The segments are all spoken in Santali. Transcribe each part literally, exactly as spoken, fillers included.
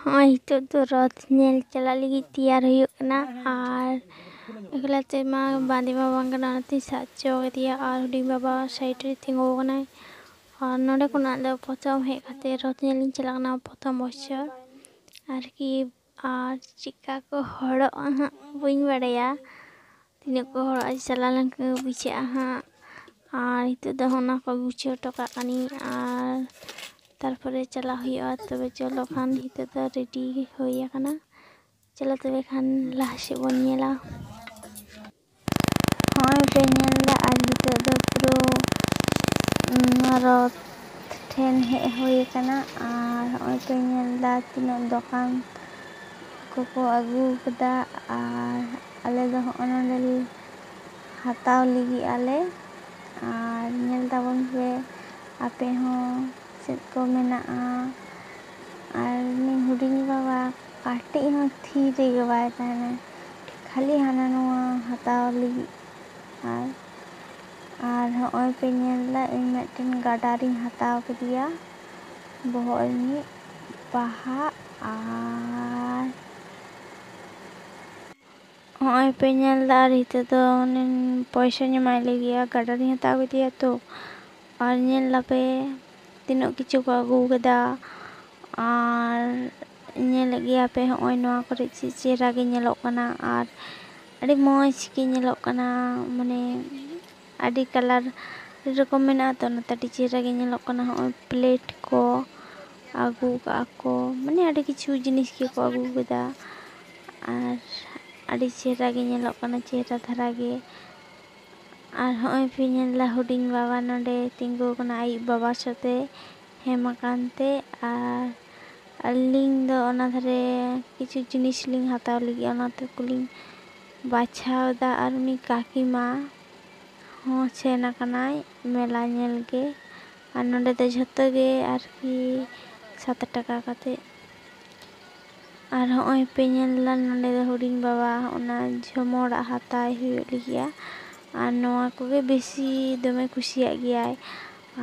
ᱦᱚᱸᱜᱼᱚᱭ ᱱᱤᱛᱚᱜ ᱫᱚ ᱨᱚᱛᱷ ᱧᱮᱞ ᱪᱟᱞᱟᱜ ᱞᱟᱹᱜᱤᱫ ᱛᱮᱭᱟᱨ ᱦᱩᱭᱩᱜ ᱠᱟᱱᱟ᱾ ᱟᱨ ᱮᱠᱞᱟ ᱛᱮᱢᱟ ᱵᱟᱸᱫᱮ ᱢᱟ ᱵᱟᱝ ᱜᱟᱱᱚᱜᱼᱟ, ᱚᱱᱟᱛᱮᱧ ᱥᱟᱵ ᱦᱚᱪᱚ ᱠᱟᱫᱮᱭᱟ᱾ ᱟᱨ ᱦᱩᱰᱤᱧ ᱵᱟᱵᱟ ᱥᱟᱭᱤᱰ ᱨᱮ ᱛᱤᱸᱜᱩ ᱟᱠᱟᱱᱟᱭ᱾ ᱟᱨ ᱱᱚᱸᱰᱮ ᱠᱷᱚᱱᱟᱜ ᱫᱚ ᱯᱨᱚᱛᱷᱚᱢ ᱦᱮᱡ ᱠᱟᱛᱮ ᱨᱚᱛᱷ ᱧᱮᱞ ᱤᱧ ᱪᱟᱞᱟᱜ ᱠᱟᱱᱟ, ᱯᱨᱚᱛᱷᱚᱢ ᱵᱚᱪᱷᱚᱨ ᱟᱨᱠᱤ᱾ ᱟᱨ ᱪᱮᱫᱠᱟ ᱠᱚ ᱦᱚᱲᱚᱜᱼᱟ ᱦᱟᱸᱜ ᱵᱟᱹᱧ ᱵᱟᱲᱟᱭᱟ, ᱛᱤᱱᱟᱹᱜ ᱠᱚ ᱦᱚᱲᱚᱜᱼᱟ, ᱪᱟᱞᱟᱣ ᱞᱮᱱᱠᱷᱟᱱ ᱜᱮ ᱵᱩᱡᱷᱟᱹᱜᱼᱟ ᱦᱟᱸᱜ᱾ ᱟᱨ ᱱᱤᱛᱚᱜ ᱫᱚ ᱚᱱᱟ ᱠᱚ ᱜᱩᱪᱷᱟᱹᱣ ᱦᱚᱴᱚ ᱠᱟᱜ ᱠᱟᱹᱱᱟᱹᱧ, ᱟᱨ ᱛᱟᱨᱯᱚᱨᱮ ᱪᱟᱞᱟᱜ ᱦᱩᱭᱩᱜᱼᱟ᱾ ᱛᱚᱵᱮ ᱪᱚᱞᱚ ᱠᱷᱟᱱ ᱱᱤᱛᱚᱜ ᱫᱚ ᱨᱮᱰᱤ ᱦᱩᱭ ᱟᱠᱟᱱᱟ᱾ ᱪᱚᱞᱚ ᱛᱚᱵᱮ ᱠᱷᱟᱱ ᱞᱟᱦᱟ ᱥᱮᱫ ᱵᱚᱱ ᱧᱮᱞᱟ᱾ ᱦᱚᱸᱜᱼᱚᱭ ᱯᱮ ᱧᱮᱞ ᱮᱫᱟ, ᱟᱨ ᱱᱤᱛᱚᱜ ᱫᱚ ᱯᱩᱨᱟᱹ ᱱᱚᱣᱟ ᱨᱚᱛᱷ ᱴᱷᱮᱱ ᱦᱮᱡ ᱦᱩᱭ ᱟᱠᱟᱱᱟ᱾ ᱟᱨ ᱦᱚᱸᱜᱼᱚᱭ ᱯᱮ ᱧᱮᱞ ᱮᱫᱟ ᱛᱤᱱᱟᱹᱜ ᱫᱚᱠᱟᱱ ᱠᱚᱠᱚ ᱟᱹᱜᱩ ᱟᱠᱟᱫᱟ᱾ ᱟᱨ ᱟᱞᱮ ᱫᱚ ᱦᱚᱸᱜᱼᱚ ᱱᱚᱰᱮ ᱦᱟᱛᱟᱣ ᱞᱟᱹᱜᱤᱫ ᱟᱞᱮ᱾ ᱟᱨ ᱧᱮᱞ ᱛᱟᱵᱚᱱ ᱯᱮ ᱟᱯᱮ ᱦᱚᱸ ᱪᱮᱫ ᱠᱚ ᱢᱮᱱᱟᱜᱼᱟ᱾ ᱟᱨ ᱩᱱᱤ ᱦᱩᱰᱤᱧ ᱵᱟᱵᱟ ᱠᱟᱹᱴᱤᱡ ᱦᱚᱸ ᱛᱷᱤᱨ ᱨᱮᱜᱮ ᱵᱟᱭ ᱛᱟᱦᱮᱱᱟ, ᱠᱷᱟᱹᱞᱤ ᱦᱟᱱᱟ ᱱᱚᱣᱟ ᱦᱟᱛᱟᱣ ᱞᱟᱹᱜᱤᱫ᱾ ᱟᱨ, ᱟᱨ ᱦᱚᱸᱜᱼᱚᱭ ᱯᱮ ᱧᱮᱞ ᱮᱫᱟ, ᱤᱧ ᱢᱤᱫᱴᱮᱱ ᱜᱟᱰᱟᱨᱤᱧ ᱦᱟᱛᱟᱣ ᱠᱮᱫᱮᱭᱟ, ᱵᱚᱦᱚᱜ ᱨᱤᱱᱤᱡ ᱵᱟᱦᱟ᱾ ᱟᱨ ᱦᱚᱸᱜᱼᱚᱭ ᱯᱮ ᱧᱮᱞ ᱮᱫᱟ, ᱟᱨ ᱱᱤᱛᱚᱜ ᱫᱚ ᱩᱱᱤ ᱯᱚᱭᱥᱟᱧ ᱮᱢᱟᱭ ᱞᱟᱹᱜᱤᱫᱼᱟ, ᱜᱟᱰᱟᱨᱤᱧ ᱦᱟᱛᱟᱣ ᱠᱮᱫᱮᱭᱟ ᱛᱚ᱾ ᱟᱨ ᱧᱮᱞ ᱫᱟᱯᱮ ᱛᱤᱱᱟᱹᱜ ᱠᱤᱪᱷᱩ ᱠᱚ ᱟᱹᱜᱩ ᱠᱟᱫᱟ᱾ ᱟᱨ ᱧᱮᱞᱮᱫ ᱜᱮᱭᱟ ᱯᱮ, ᱦᱚᱸᱜᱼᱚᱭ ᱱᱚᱣᱟ ᱠᱚᱨᱮ ᱪᱮᱫ ᱪᱮᱦᱨᱟ ᱜᱮ ᱧᱮᱞᱚᱜ ᱠᱟᱱᱟ, ᱟᱨ ᱟᱹᱰᱤ ᱢᱚᱡᱽ ᱜᱮ ᱧᱮᱞᱚᱜ ᱠᱟᱱᱟ᱾ ᱢᱟᱱᱮ ᱟᱹᱰᱤ ᱠᱟᱞᱟᱨ, ᱟᱹᱰᱤ ᱨᱚᱠᱚᱢ ᱢᱮᱱᱟᱜᱼᱟ ᱛᱚ, ᱚᱱᱟᱛᱮ ᱟᱹᱰᱤ ᱪᱮᱦᱨᱟ ᱜᱮ ᱧᱮᱞᱚᱜ ᱠᱟᱱᱟ᱾ ᱦᱚᱸᱜᱼᱚᱭ ᱯᱞᱮᱴ ᱠᱚ ᱟᱹᱜᱩ ᱠᱟᱜᱼᱟ ᱠᱚ, ᱢᱟᱱᱮ ᱟᱹᱰᱤ ᱠᱤᱪᱷᱩ ᱡᱤᱱᱤᱥ ᱜᱮᱠᱚ ᱟᱹᱜᱩ ᱠᱟᱫᱟ᱾ ᱟᱨ ᱟᱹᱰᱤ ᱪᱮᱦᱨᱟ ᱜᱮ ᱧᱮᱞᱚᱜ ᱠᱟᱱᱟ, ᱪᱮᱦᱨᱟ ᱫᱷᱟᱨᱟ ᱜᱮ᱾ ᱟᱨ ᱦᱚᱸᱜᱼᱚᱭ ᱯᱮ ᱧᱮᱞ ᱮᱫᱟ, ᱦᱩᱰᱤᱧ ᱵᱟᱵᱟ ᱱᱚᱰᱮ ᱛᱤᱸᱜᱩ ᱟᱠᱟᱱᱟ, ᱟᱹᱭᱩᱵ ᱵᱟᱵᱟ ᱥᱟᱛᱮ ᱦᱮᱢ ᱟᱠᱟᱱ ᱛᱮ᱾ ᱟᱨ ᱟᱹᱞᱤᱧ ᱫᱚ ᱚᱱᱟ ᱫᱷᱟᱨᱮ ᱠᱤᱪᱷᱩ ᱡᱤᱱᱤᱥ ᱞᱤᱧ ᱦᱟᱛᱟᱣ ᱞᱟᱹᱜᱤᱫ, ᱚᱱᱟ ᱛᱮᱠᱚᱞᱤᱧ ᱵᱟᱪᱷᱟᱣ ᱮᱫᱟ᱾ ᱟᱨ ᱩᱱᱤ ᱠᱟᱹᱠᱤ ᱢᱟ ᱦᱚᱸ ᱥᱮᱱ ᱟᱠᱟᱱᱟᱭ ᱢᱮᱞᱟ ᱧᱮᱞ ᱜᱮ᱾ ᱟᱨ ᱱᱚᱰᱮ ᱫᱚ ᱡᱷᱚᱛᱚ ᱜᱮ ᱟᱨᱠᱤ ᱥᱟᱛ ᱴᱟᱠᱟ ᱠᱟᱛᱮ᱾ ᱟᱨ ᱦᱚᱸᱜᱼᱚᱭ ᱯᱮ ᱧᱮᱞ ᱮᱫᱟ, ᱱᱚᱰᱮ ᱫᱚ ᱦᱩᱰᱤᱧ ᱵᱟᱵᱟ ᱚᱱᱟ ᱡᱷᱚᱢᱚᱨᱟᱜ ᱦᱟᱛᱟᱣ ᱦᱩᱭᱩᱜ ᱞᱟᱹᱜᱤᱫᱼᱟ᱾ ᱟᱨ ᱱᱚᱣᱟ ᱠᱚᱜᱮ ᱵᱮᱥᱤ ᱫᱚᱢᱮ ᱠᱩᱥᱤᱭᱟᱜ ᱜᱮᱭᱟᱭ᱾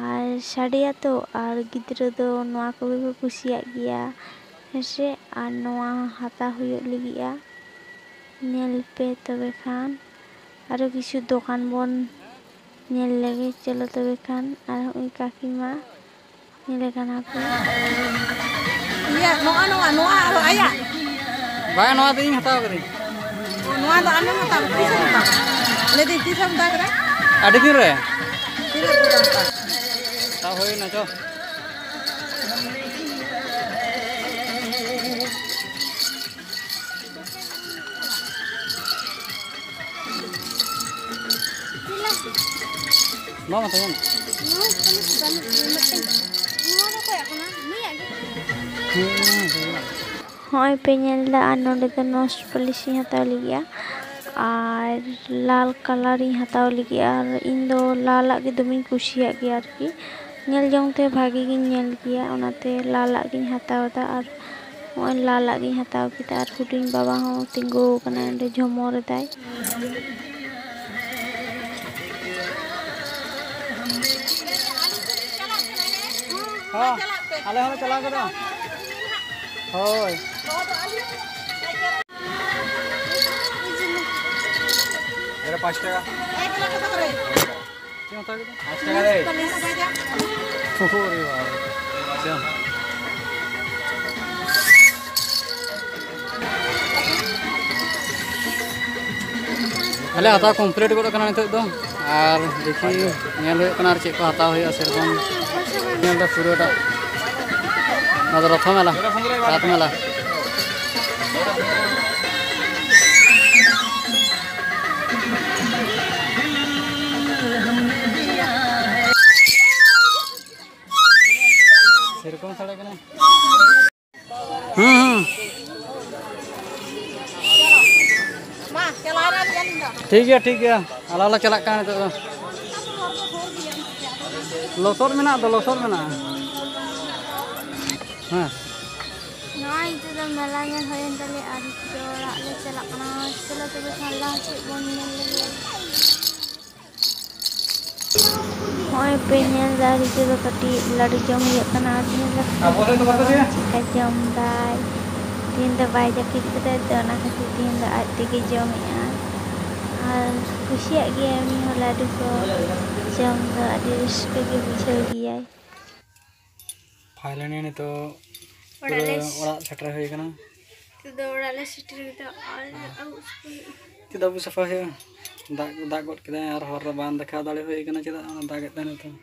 ᱟᱨ ᱥᱟᱰᱮᱭᱟ ᱛᱚ, ᱟᱨ ᱜᱤᱫᱽᱨᱟᱹ ᱫᱚ ᱱᱚᱣᱟ ᱠᱚᱜᱮ ᱠᱚ ᱠᱩᱥᱤᱭᱟᱜ ᱜᱮᱭᱟ᱾ ᱦᱮᱸᱥᱮ, ᱟᱨ ᱱᱚᱣᱟ ᱦᱟᱛᱟᱣ ᱦᱩᱭᱩᱜ ᱞᱟᱹᱜᱤᱫᱼᱟ᱾ ᱧᱮᱞ ᱯᱮ ᱛᱚᱵᱮ ᱠᱷᱟᱱ, ᱟᱨᱚ ᱠᱤᱪᱷᱩ ᱫᱚᱠᱟᱱ ᱵᱚᱱ ᱧᱮᱞ ᱞᱮᱜᱮ᱾ ᱪᱚᱞᱚ ᱛᱚᱵᱮ ᱠᱷᱟᱱ, ᱟᱨ ᱦᱚᱸᱜᱼᱚᱭ ᱠᱟᱹᱠᱤ ᱢᱟ ᱧᱮᱞᱮ ᱠᱟᱱᱟ ᱠᱚ᱾ ᱤᱭᱟᱹ, ᱱᱚᱣᱟ, ᱱᱚᱣᱟ, ᱱᱚᱣᱟ ᱟᱨᱚ ᱟᱭᱟᱜ? ᱵᱟᱝ, ᱱᱚᱣᱟ ᱫᱚ ᱤᱧ ᱦᱟᱛᱟᱣ ᱠᱟᱹᱫᱟᱹᱧ᱾ ᱚ, ᱱᱚᱣᱟ ᱫᱚ ᱟᱢᱮᱢ ᱦᱟᱛᱟᱣ ᱠᱮᱫᱟ? ᱛᱤᱥᱮᱢ ᱦᱟᱛᱟᱣ ᱠᱮᱫᱟ? ᱞᱟᱹᱭ ᱫᱟᱹᱧ, ᱛᱤᱥᱮᱢ ᱦᱟᱛᱟᱣ ᱠᱮᱫᱟ? ᱟᱹᱰᱤ ᱫᱤᱱ ᱨᱮ᱾ ᱛᱤᱱᱟᱹᱜ ᱯᱩᱨᱟᱹ ᱦᱟᱛᱟᱣ? ᱦᱟᱛᱟᱣ ᱦᱩᱭ ᱮᱱᱟ, ᱪᱚ᱾ ᱵᱟᱝ ᱦᱟᱛᱟᱣ ᱜᱟᱱᱚᱜ᱾ ᱱᱚᱣᱟ ᱠᱚ ᱵᱟᱹᱱᱩᱜ ᱛᱤᱧᱟ, ᱢᱤᱫᱴᱮᱱ᱾ ᱱᱚᱣᱟ ᱫᱚ ᱚᱠᱚᱭᱟᱜ ᱠᱟᱱᱟ? ᱱᱩᱭᱟᱜ ᱜᱮ᱾ ᱦᱮᱸ, ᱦᱮᱸ, ᱦᱮᱸ᱾ ᱦᱚᱸᱜᱼᱚᱭ ᱯᱮ ᱧᱮᱞ ᱮᱫᱟ, ᱟᱨ ᱱᱚᱰᱮ ᱫᱚ ᱱᱚᱥ ᱯᱟᱹᱞᱤᱥ ᱤᱧ ᱦᱟᱛᱟᱣ ᱞᱟᱹᱜᱤᱫᱼᱟ᱾ ᱟᱨ ᱞᱟᱞ ᱠᱟᱞᱟᱨ ᱤᱧ ᱦᱟᱛᱟᱣ ᱞᱟᱹᱜᱤᱫᱼᱟ᱾ ᱟᱨ ᱤᱧ ᱫᱚ ᱞᱟᱞᱟᱜ ᱜᱮ ᱫᱚᱢᱮᱧ ᱠᱩᱥᱤᱭᱟᱜ ᱜᱮᱭᱟ ᱟᱨᱠᱤ᱾ ᱧᱮᱞ ᱡᱚᱝ ᱛᱮ ᱵᱷᱟᱜᱮ ᱜᱤᱧ ᱧᱮᱞ ᱜᱮᱭᱟ, ᱚᱱᱟᱛᱮ ᱞᱟᱞᱟᱜ ᱜᱤᱧ ᱦᱟᱛᱟᱣ ᱮᱫᱟ᱾ ᱟᱨ ᱱᱚᱜᱼᱚᱭ ᱞᱟᱞᱟᱜ ᱜᱤᱧ ᱦᱟᱛᱟᱣ ᱠᱮᱫᱟ᱾ ᱟᱨ ᱦᱩᱰᱤᱧ ᱵᱟᱵᱟ ᱦᱚᱸ ᱛᱤᱸᱜᱩ ᱟᱠᱟᱱᱟᱭ ᱚᱸᱰᱮ, ᱡᱷᱚᱢᱚᱨ ᱮᱫᱟᱭ᱾ ᱦᱚᱸ, ᱟᱞᱮ ᱦᱚᱸᱞᱮ ᱪᱟᱞᱟᱣ ᱜᱚᱫᱚᱜᱼᱟ᱾ ᱦᱳᱭ᱾ ᱮᱨᱟ ᱯᱟᱸᱪ ᱴᱟᱠᱟ᱾ ᱪᱮᱫ ᱦᱟᱛᱟᱣ ᱠᱮᱫᱟ? ᱯᱟᱸᱪ ᱴᱟᱠᱟ ᱨᱮ᱾ ᱳᱦᱳ ᱨᱮ ᱵᱟᱵᱟ᱾ ᱪᱮᱫ? ᱟᱞᱮ ᱦᱟᱛᱟᱣ complete ᱜᱚᱫ ᱟᱠᱟᱱᱟ ᱱᱤᱛᱚᱜ ᱫᱚ, ᱟᱨ ᱫᱮᱠᱷᱤ ᱧᱮᱞ ᱦᱩᱭᱩᱜ ᱠᱟᱱᱟ ᱟᱨ ᱪᱮᱫ ᱠᱚ ᱦᱟᱛᱟᱣ ᱦᱩᱭᱩᱜᱼᱟ ᱥᱮᱨᱚᱠᱚᱢ᱾ ᱧᱮᱞ ᱫᱚ ᱯᱩᱨᱟᱹᱴᱟ᱾ ᱱᱚᱣᱟ ᱫᱚ ᱨᱚᱛᱷᱚ ᱢᱮᱞᱟ, ᱨᱟᱛ ᱢᱮᱞᱟ᱾ ᱥᱮᱨᱚᱠᱚᱢ ᱥᱟᱰᱮ ᱠᱟᱱᱟ᱾ ᱦᱩᱸ, ᱦᱩᱸ᱾ ᱴᱷᱤᱠ ᱜᱮᱭᱟ, ᱴᱷᱤᱠ ᱜᱮᱭᱟ, ᱟᱞᱟᱝ ᱞᱮ ᱪᱟᱞᱟᱜ ᱠᱟᱱᱟ ᱱᱤᱛᱚᱜ ᱫᱚ᱾ ᱞᱚᱥᱚᱫ ᱢᱮᱱᱟᱜ ᱫᱚ, ᱞᱚᱥᱚᱫ ᱢᱮᱱᱟᱜᱼᱟ᱾ ᱦᱮᱸ᱾ ᱱᱚᱜᱼᱚᱭ ᱱᱤᱛᱚᱜ ᱫᱚ ᱢᱮᱞᱟ ᱧᱮᱞ ᱦᱩᱭᱮᱱ ᱛᱟᱞᱮᱭᱟ ᱟᱨ ᱱᱤᱛᱚᱜ ᱫᱚ ᱚᱲᱟᱜ ᱞᱮ ᱪᱟᱞᱟᱜ ᱠᱟᱱᱟ᱾ ᱪᱚᱞᱚ ᱛᱚᱵᱮ ᱠᱷᱟᱱ ᱞᱟᱦᱟ ᱥᱮᱫ ᱵᱚᱱ ᱧᱮᱞ ᱞᱮᱜᱮ᱾ ᱱᱚᱜᱼᱚᱭ ᱯᱮ ᱧᱮᱞ ᱫᱟ, ᱨᱤᱡᱩ ᱫᱚ ᱠᱟᱹᱴᱤᱡ ᱞᱟᱹᱰᱩ ᱡᱚᱢ ᱦᱩᱭᱩᱜ ᱠᱟᱱᱟ᱾ ᱟᱨ ᱧᱮᱞ ᱫᱟᱯᱮ ᱪᱮᱫᱠᱟ ᱡᱚᱢ ᱫᱟᱭ᱾ ᱛᱮᱦᱮᱧ ᱫᱚ ᱵᱟᱭ ᱡᱟᱹᱯᱤᱫ ᱠᱟᱫᱟᱭ, ᱛᱚ ᱚᱱᱟ ᱠᱷᱟᱹᱛᱤᱨ ᱛᱮᱦᱮᱧ ᱫᱚ ᱟᱡ ᱛᱮᱜᱮ ᱡᱚᱢᱮᱜᱼᱟᱭ᱾ ᱟᱨ ᱠᱩᱥᱤᱭᱟᱜ ᱜᱮᱭᱟᱭ ᱩᱱᱤ ᱦᱚᱸ ᱞᱟᱹᱰᱩ ᱠᱚ ᱡᱚᱢ ᱫᱚ, ᱟᱹᱰᱤ ᱨᱟᱹᱥᱠᱟᱹ ᱜᱮ ᱵᱩᱡᱷᱟᱹᱣ ᱜᱮᱭᱟᱭ᱾ ᱯᱷᱟᱭᱱᱟᱞᱤ ᱱᱤᱛᱚᱜ ᱚᱲᱟᱜ ᱞᱮ ᱯᱩᱨᱟᱹ ᱚᱲᱟᱜ ᱥᱮᱴᱮᱨ ᱦᱩᱭ ᱠᱟᱱᱟ᱾ ᱱᱤᱛᱚᱜ ᱫᱚ ᱚᱲᱟᱜ ᱞᱮ ᱥᱮᱴᱮᱨ ᱠᱮᱫᱟ ᱟᱨ ᱟᱹᱨᱩᱵ ᱥᱟᱯᱷᱟ ᱦᱩᱭᱩᱜᱼᱟ᱾ ᱪᱮᱫᱟᱜ ᱟᱹᱵᱩ ᱥᱟᱯᱷᱟ ᱦᱩᱭᱩᱜᱼᱟ? ᱫᱟᱜ, ᱫᱟᱜ ᱜᱚᱫ ᱠᱮᱫᱟᱭ ᱟᱨ ᱦᱚᱨ ᱨᱮ ᱵᱟᱝ ᱫᱮᱠᱷᱟᱣ ᱫᱟᱲᱮ ᱦᱩᱭ ᱠᱟᱱᱟ᱾ ᱪᱮᱫᱟᱜ ᱚᱱᱟ ᱫᱟᱜ ᱮᱫ ᱛᱟᱦᱮᱱ ᱱᱤᱛᱚᱝ?